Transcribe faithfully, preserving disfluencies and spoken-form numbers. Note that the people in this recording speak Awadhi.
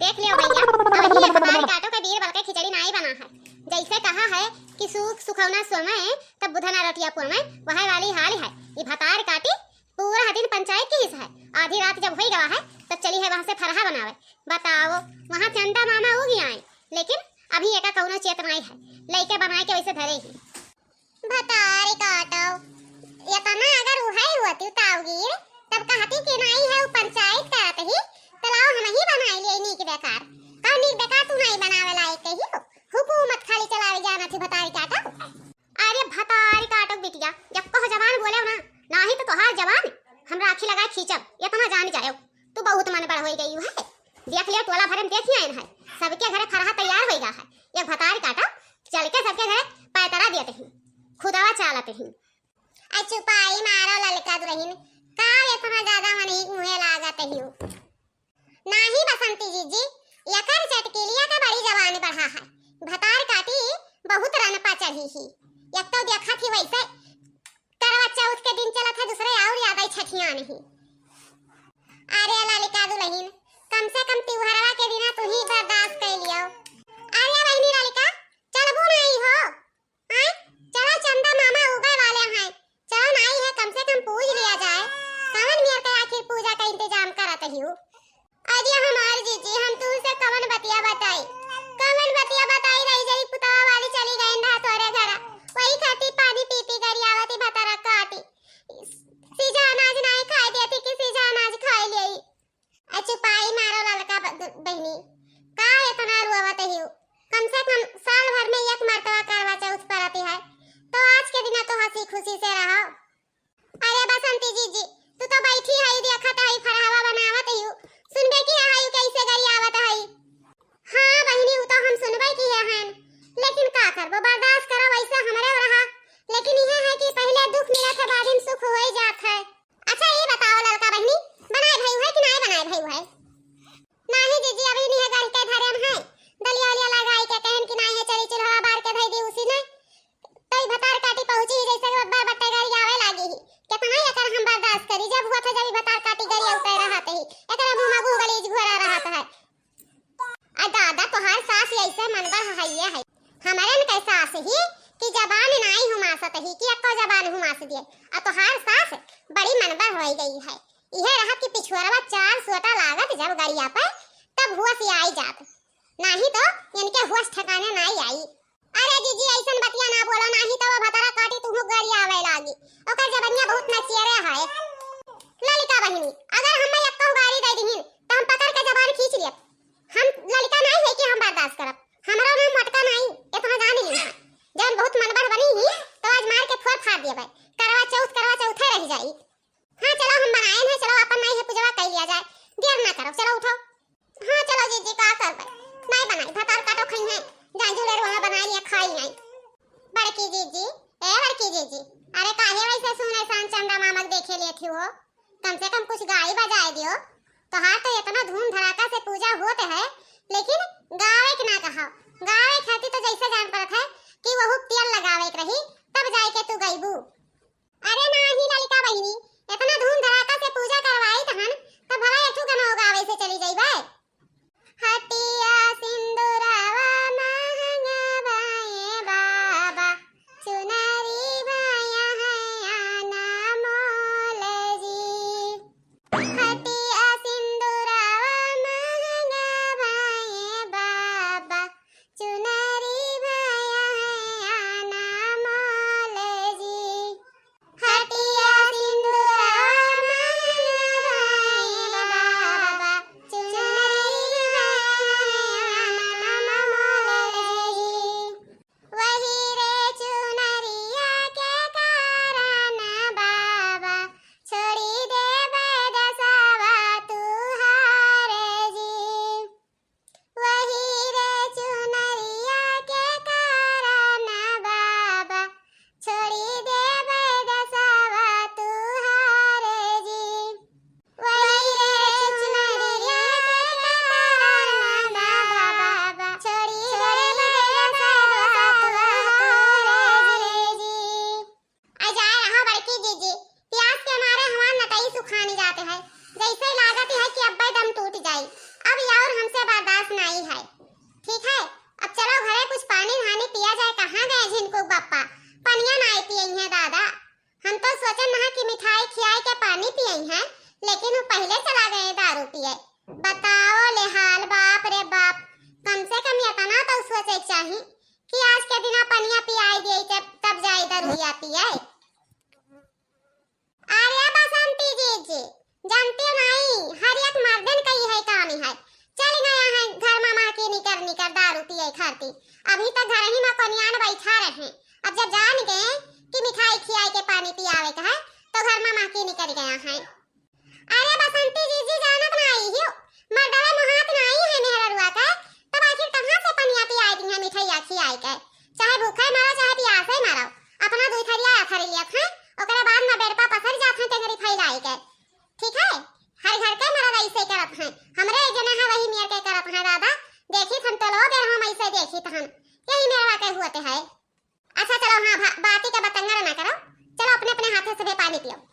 देख लियो भैया, अबहीं ये भतार काटो के बीर बलके खिचड़ी नाई बना है। जैसे कहा है कि सूख सुखौना सोमे, तब बुधना रोटिया पोमे, वह वाली हाल है। ये भतार काटी पूरा दिन पंचायत की हिस्सा है। आधी रात जब होई गवा है, तब चली है वहाँ से फरहा बनावे। बताओ, वहाँ चंदा मामा उगी आए, लेकिन अभी एका कौनो चेत नाई है। लइके बनाए के वैसे धरे ही। भतारी काटो, इतना अगर उहै होती ताऊगीर, तब कहती कि नाई है उ पंचायत करत ही, त लाओ हमही बनाई लिए नीक बेकार। का नीक बेकार तू नाई बनावे लायक कही हो? हुकूमत खाली चलावे जाना थी भतारी काटो। अरे भतारी काटो बिटिया, जब कहो जबान बोले ना, नाही तो तोहार जबान हमरा आँखी लगाए खींचब, इतना जान जायो। तू बहुत मन बड़ होई गई है। देख लियो, टोला भरे में देखी आयन है, सबके घरे फरहा तैयार होई गा है। एक भतारी काटा, चल के सबके घरे पैतरा देत ही, खुदवा चालत ही। आ चुपाई मारो ललका दुलहिन, का इतना ज्यादा मनही मुँहे लागत ही? नाही बसंती जीजी, यकर चटकीलिया का बड़ी जबान बढ़ा है। भतार काटी बहुत रनपा चढ़ी ही। एक तो देखा थी वैसे करवा चौथ के दिन चलत है, दूसरे और याद आई छठियान ही। अरे ललिका दुलहिन, कम से कम त्योहरवा के दिना तू ही बर्दाश्त कर लियो। अरे बहिनी ललिका, चलबू नहीं हो? आय, चला चंदा मामा उगे वाले हैं, चला नाई है, कम से कम पूज लिया जाए। कवन मेर के आखिर पूजा का इंतजाम करत हियो? अरे हमार जीजी, हम तू से कवन बतिया बताई, कवन बतिया बताई, रही जरी पुतवा वाली चली गई ना तोरे घरा, वही खातिर पानी पी पी गरियावती भतार काटी। सीझा अनाज नाई खाए देती कि सीझा अनाज खाए लेई। ए चुपाई मारो ललका ब-, द-, बहिनी, का इतना रोवत हियो? कम से कम साल भर में एक मर्तवा करवा चौथ परत है, तो आज के दिना तो हंसी खुशी से रहो। अरे बसंती जीजी, तू तो बैठी है, देखत है, फरहवा बनावत हियो, सुनबे कि है कैसे गरियावत है। हाँ बहिनी, उ तो हम सुनबे की है हन, लेकिन का करबो, बर्दाश्त करो, वैसे हमरे रहा। लेकिन यह है कि पहले दुख मिलत है, बाद में सुख होई जात है। अच्छा ये बताओ ललका बहिनी, बनाए भई है कि नाय बनाए भई है? नाही जीजी, अभी नहीं है, गढ़ के धरे में है, दलिया उलिया लगाई के कहन कि नाय है, चली चूल्हा बार के धई दी उसी ने। तो ई भतार काटी पहुंची ही, जैसे कि बब्बर बट्टे गरियावे लागी ही। कितना एकर हम बर्दाश्त करी, जब हुआ था जब ई भतार काटी गरिया उतर रहत ही, एकरा मुंह में गूगलीज घोरा रहत है। आ दादा, तोहार सास ऐसे मनबढ़ हइये है। हमरन के सास ही कि जबान नाई हुमासत ही कि एको जबान हुमास दिए। आ तोहार सास बड़ी मनबढ़ होई गई है। इहे रहा कि पिछुअरवा चार सोटा लागत जब गड़िया पे, तब होश आई जात, नाही तो इनके होश ठिकाने नाई आई। अरे जीजी, ऐसन बतिया ना बोलो, नाही तो वो भतार काटी तुहू गरियावे लागी। ओकर जबनिया बहुत नचियरे है। ललिका बहिनी, अगर हमें एको गारी दे दिहिन, तो हम पकड़ के जबान खींच लेब। हम ललिका नाई है कि हम बर्दाश्त करब। हमरो नाम मोटका नाई, इतना जान ली है। जब बहुत मनबढ़ बनी ही, तो आज मार के फोड़ फाड़ देबे। करवा चौथ, करवा चौथे रह जाई। हाँ, चलो हम बनाए हैं, चलो अपन नाई है पूजवा कर लिया जाए। देर ना करो, चलो उठो। हाँ, चलो जीजी, का करबे? नाई बनाई, भतार काटो खाई हैं। जान जुलेर वहाँ बनाई लिया, खाई नहीं। बड़की जीजी, ए बड़की जीजी, अरे काहे वैसे सुने सान चंदा मामक देखे लेत ही हो? कम से कम कुछ गाई बजाए दियो। तोहार तो इतना धूम धड़ाका से पूजा होत है, लेकिन गावे के ना कहा। गावे खातिर तो जैसे जान पड़त है कि वहू तेल लगावे के रही, तब जाए के तू गईबू। अरे नाही ललिका बहिनी, इतना धूम धड़ाका से पूजा करवाई तहन, तब भला एठू गनो गावे से चली जइबे। हटिया सिंदूरवा महंगा बाए बाबा, चुनरी भया है अनमोल जी। हटिया सिंदूरवा महंगा बाए बाबा, चुनरी भया है अनमोल जी। हटिया सिंदूरवा महंगा बाए बाबा, चुनरी कि आज के दिना पनिया पियाई दिए, तब, तब जाई दरुइया पिए। अरे बसंती जीजी, जानती हो नाई, हर एक मर्दन का इहे काम है। चल गया है घर मा महकिनी करनी कर दारू पिए खाती। अभी तक घर ही मा कोनियान बैठा रहे। अब जब जान गए कि मिठाई खियाई के पानी पियावे का है, तो घर मा महकिनी कर गया है। अरे बसंती जीजी, जानत नाई हो, मर्दवे मोहात नाई है मेहररुआ का, तब आखिर कहाँ से पनिया पियाई दी है मिठाई खियाई के? चाहे भूखे मरो, चाहे प्यासे मरो, अपना दुई थरिया अथरी लियत है, ओकरे बाद मा बेड पा पसर जात है टेंगरी फैलाई के। ठीक है, हर घर के मरद ऐसे करत हैं, हमरे एक जने हैं वही मेर के करत हैं दादा, देखी थन तो लो बेर हम ऐसे देखी थन, यही मेरवा के हुअते है। अच्छा चलो, हाँ, भा-, बाती का बतंगड़ ना करो, चलो अपने अपने हाथे से बे पानी पियो।